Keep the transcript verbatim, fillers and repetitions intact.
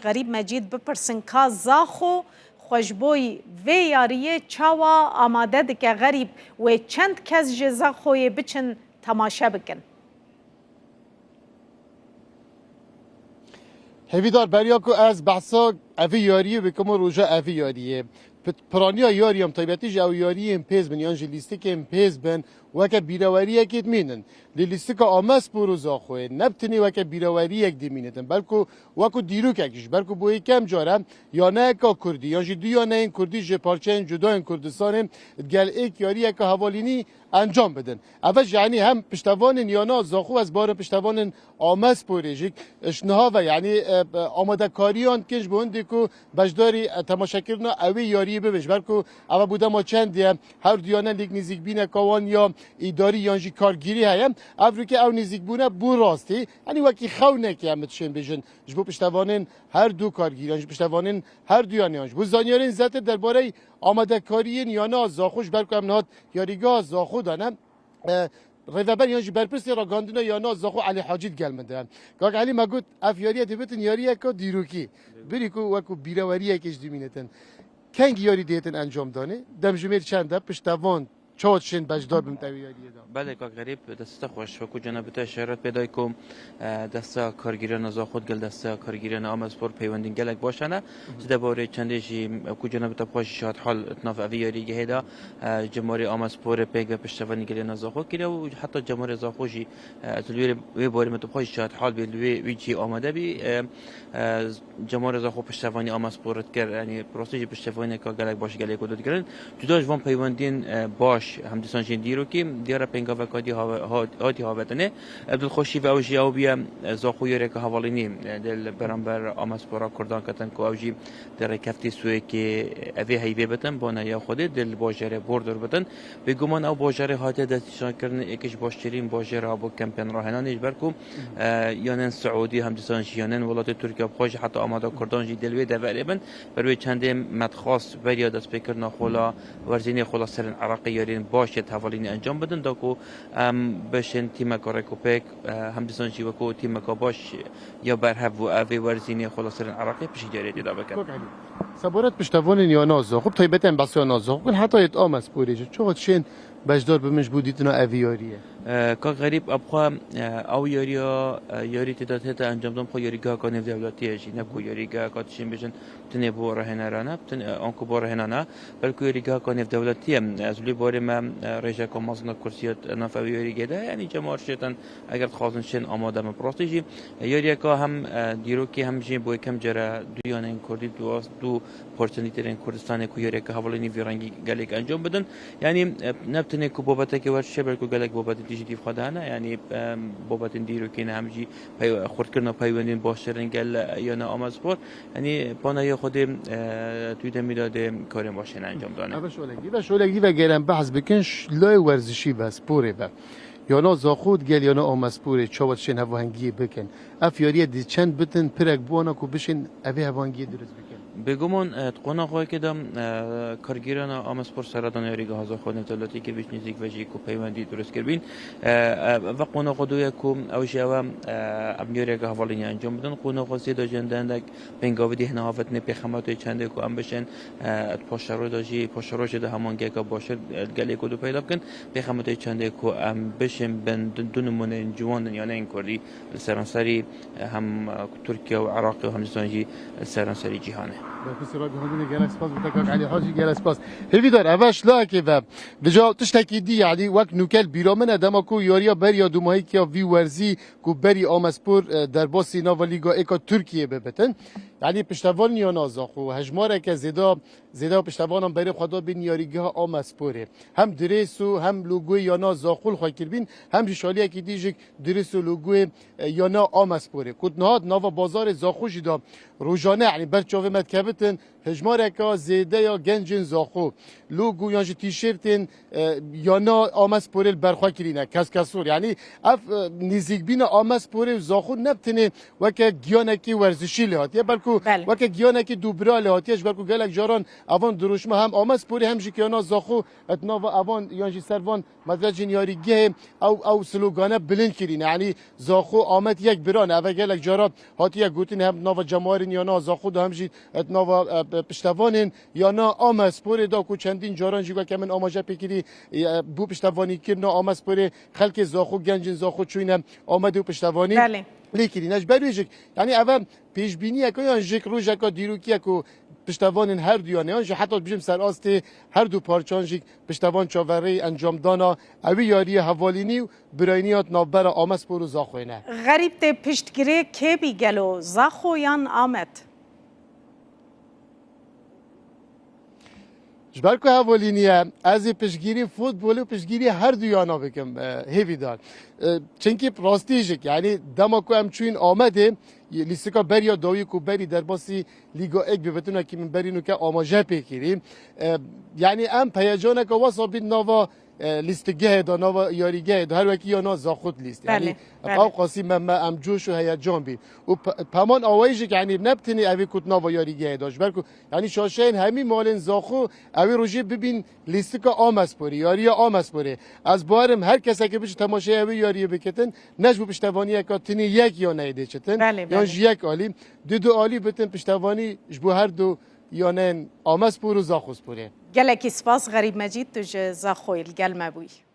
Xerîb Mecîd bipirsin ka Zaxo xwe ji bo vê yariyê çawa amade dike? Xerîb, wê çend kes ji Zaxoyê biçin temaşe bikin? Hêvîdar, beriya ku ez behsa evî yariyê bikim û roja evî yariyê. Pit-, piraniya yariyê, em taybetî ji ew yariyên pêz bin yan jî lîstikên pêz bin, weke bîreweriyekê dimînin. Lê lîstika Amespor û Zaxoyê ne bi tenê weke bîreweriyek dimînitin, belku wekû dîrokek jî, belku bo yekem care yaneyeka Kurdî yan jî du yaneyên Kurdî ji parçeyên cuda yên Kurdistanê digel êk yariyeke hevalînî encam bidin. Eve jî, yanî hem piştevanên yana Zaxo, ez barim piştevanên Amesporê jî, ji niha ve, yanî, e, e, amadekariyan dikin ji bo hindê ku beşdarî, e, temaşekirina ewê yariyê bibin. Ji ber ku eve bû dema çendê ye, her du yanen lêk nêzîkbîneka wan ya îdarî yan jî kargîrî heye. Ev rûkê ew nêzîkbûne bû rastî. Yanî wekî xewnekê em dişên bêjin ji bo piştevanên her du kargîran, ji piştevanên her du yaneyan. Ji bo zanyarên zêdetir derbarey amadekariyên yana Zaxo, ji ber ku em niha yarîgeha Zaxo de ne, e, rêveber yan jî berpirsê ragihandina yana Zaxo Elî Hacî digel min de. Kak Elî, me got ev yariye dê bitin yariyeka dîrokî. Birî ku wekû bîreweriyekê ji dimînitin. Kengî yarî dêtin encam danê? Demjimêr çend e? Piştevan çawa dişên beşdar bin di vê yariyê de? Belê kak Xerîb, destê te xweş. Wekû cenabê te şeret pê dayî ku, e, desteya kargîrana Zaxo digel desteya kargîrana Amespor peywendîn gelek baş hene. Ji de barê çendê jî, wekû cenabê te xweş jî şahidhal di nav evî yarîgehê de, e, cemarê Amesporê pêk ve piştevanî gelê na Zaxo kiriye û heta cemarê Zaxo jî, e, ez li wê, wê barê me tu xweş jî şahidhal bî, li wê, wî cihê amade bî. E, e, Cemarê Zaxo piştevanî Amespor dikir, yanî bi rastî jî piştevaniyeke gelek baş gelê ku dikirin. Cuda ji van peywendiyên, e, baş, hem dîsan jî dîrokî, diyar e pêngavek hatî have-, hat-, hatî havetinê. E, dilxweşî ve ew jî ew bûye, e, Zaxo yariyeke hevalînî, e, li beramber Amespora Kurdan ketin ku ew jî di rêkefta Swêkê, e, evê heyvê bitin, bona ya Xwedê di li bajarê Bordor bitin. Bêguman ew bajarê hatiye destnîşankirin êk ji baştirîn bajêra bo kempên rahinanê, ji ber ku, e, yanên Siûdî, hem dîsan jî yanên welatê Tirkiye bi xwe jî heta amada Kurdan jî dê li wê deverê bin. Ber wê çendê me dixwast beriya destpêkirina xola werzînê xola serên Iraqê yariyên baş ya di hevalînê encam bidin, da ku em bişên tîmeka rêkopêk, e, hem dîsan jî wekû tîmeka baş ya berhev û ev ê werzînê xola serên Iraqê piştgirêkê tê de bikin. Kak Elî, seboret piştevanên yana Zaxo, bi taybet em behsa yana Zaxo bikin, heta yê di Amesporê jî çawa dişên beşdar bibin ji bo dîtina evî yariyê? E, Kak Xerîb, bi xwe, e, ew yariya, e, yarî tê de tête encamdan bi xwe yarîgeheka nêvdewletî ye jî, ne ku yarîgeheka dişên bêjin tenê bo rehêneran e, tenê, e, anku bo rehênan e. Belku yarîgeheka nêvdewletî ye. Ez li barê me, e, rêjeka mezin a kursî ya nav ew yarîgehê de, yanî cemar şêtin, eger dixwazin şên amade me. Bi rastî jî, e, yariyeka hem, e, dîrokî hem jî bo yekem care du yanên kurdî, du, du parçeyên dîtirên Kurdistanê ku yariyeke hevalînî vî rengî gelek encam bidin. Yanî, e, ne bi tenê ku babetekê werşî ye, belku gelek babetên dî jî dîv xwe de hene. Yanî, e, babetên dîrokî ne hem jî pey-, xurtkirina peywendiyên baştir in gel, e, yana Amespor. Yanî, pana ya Xwedê, e, tu demî de dê karên baş hene encam dane. Eve şolek dî ve, şolek dî ve ger em behs bikin, ş-, layê werzişî ve, sporê ve. Yana Zaxo digel yana Amesporê çawa dişên hevahengiyê bikin? Ev yariyê dê çend bitin pirek bi wana ku bişên evê hevahengiyê dirust bikin? Bêguman, e, di qonaxekê de, e, kargêrana Amespor seredana yarîgeha Zaxo nêvdewletî kiribî, ji nêzîk ve jî ku peywendî dirust kiribîn. E, e, ve qonaxa dû ye ku ew jî ew e, e, em yariyeke hevalînî encam bidin. Qonaxa sê de jî hende hindek pêngavî dî hene havetinê pêxemeta çendê ku em bişên, e, di paşerojê de jî, paşerojê de hemangeheke baştir, e, gelê ku dû peyda bikin. Pêxemeta çendê ku em bişên bin du, du nimûneyên ciwan din yaneyên kurdî li seranserî, e, hem, e, Tirkiye û Iraqê û hem dîsan jî li seranserî cîhanê. Berpirsê ragihandinê gelek spas, bi te kak Elî Hacî gelek spas. Hêvîdar, eve şilakê ve. Vêca tiştekî dî, yanî wek nûke li bîra min e, dema ku yariya beriya dûmahîkiya vî werzî ku berî Amespor, e, derbasî nava Lîga Êka Tirkiyê bibitin. Yanî piştevanî yana Zaxo, hejmareke zêde, zêde piştevanan berê xwe da bên yarîgeha Amesporê. Hem dirês û hem logoyê yana Zaxo li xwe kiribîn, hem jî şaliyekî dî jî dirês û logoyê, e, yana Amesporê. Ku niha di nava bazarê Zaxo jî de rojane, yanî ber çavê me dikevitin, hejmareka zêde ya gencên Zaxo logo yan jî tîşêrtên, e, yana Amesporê li ber xwe kirîne, keskesor. Yanî ev, e, nêzîkbîna Amesporê û Zaxo ne bi tenê weke giyanekî werzişî lê hatiye, belku Belê. Weke giyanekî dûbira lê hatiye, ji ber ku gelek caran evan dirûşma hem Amesporê hem jî kiyana Zaxo di nava evan yan jî ser van medrecên yarîgehê ew, ew slogane bilind kirîne. Yanî Zaxo Amed yek bira ne. Eve gelek cara hatiye gotin hem di nava cemawerên yana Zaxo de hem jî di nava, e, piştevanên yana Amesporê de ku çendîn caran jî weke min amaje pê kirî, e, bû piştevanîkirina Amesporê, xelkê Zaxo, gencên Zaxo çûyne Amedê û piştevanî Belê. lê kirîne. Ji ber wê jî, yanî eve pêşbîniyeke yan jî rojeka dîrokî ye ku piştevanên her du yan, yan jî heta dibêjim ser astê her du parçan jî piştevan çaverêyî encamdana ewî yariyê hevalînî û birayînî ya di navbera Amespor û Zaxoyê ne. Xerîb, tê piştgirê kê bî gelo, Zaxo yan Amed? Ji ber ku hevalînî ye, ez ê piştgirî futbolê û piştgirî her du yana bikim, e, Hêvîdar. E, çimkî rastî jî, yanî dema ku em çûyîn Amedê, lîstika beriya dawî ku berî derbasî Lîga Êk bî, bi tunekî min berî nûke amaje pê kirî. E, yanî em peyecaneke wesa bîn nava, e, lîstigehê de, nava yarîgehê de, her wekî yana Zaxo dilîst. Yanî Belê, belê. Ew qasî me, me em coş û heyecan bîn. Û pe-, peman awayî jî, yanî ne bi tenê evê ku di nava yarîgehê de, ji ber ku, yanî şaşeyên hemî malên Zaxo ewê rojê bibîn lîstika Amesporê, yariya Amesporê. Ez bawerim her kesekê biçe temaşeyê ewê yariyê bikitin, ne ji bo piştevaniyeka tenê yek yaneyê dê çitin, Belê, yan belê. ji yek alî, du du alî bitin piştevanî ji bo her du yaneyên Amespor û Zaxosporê. Gelekî spas Xerîb Mecîd, tu ji Zaxoyê li gel me bûyî.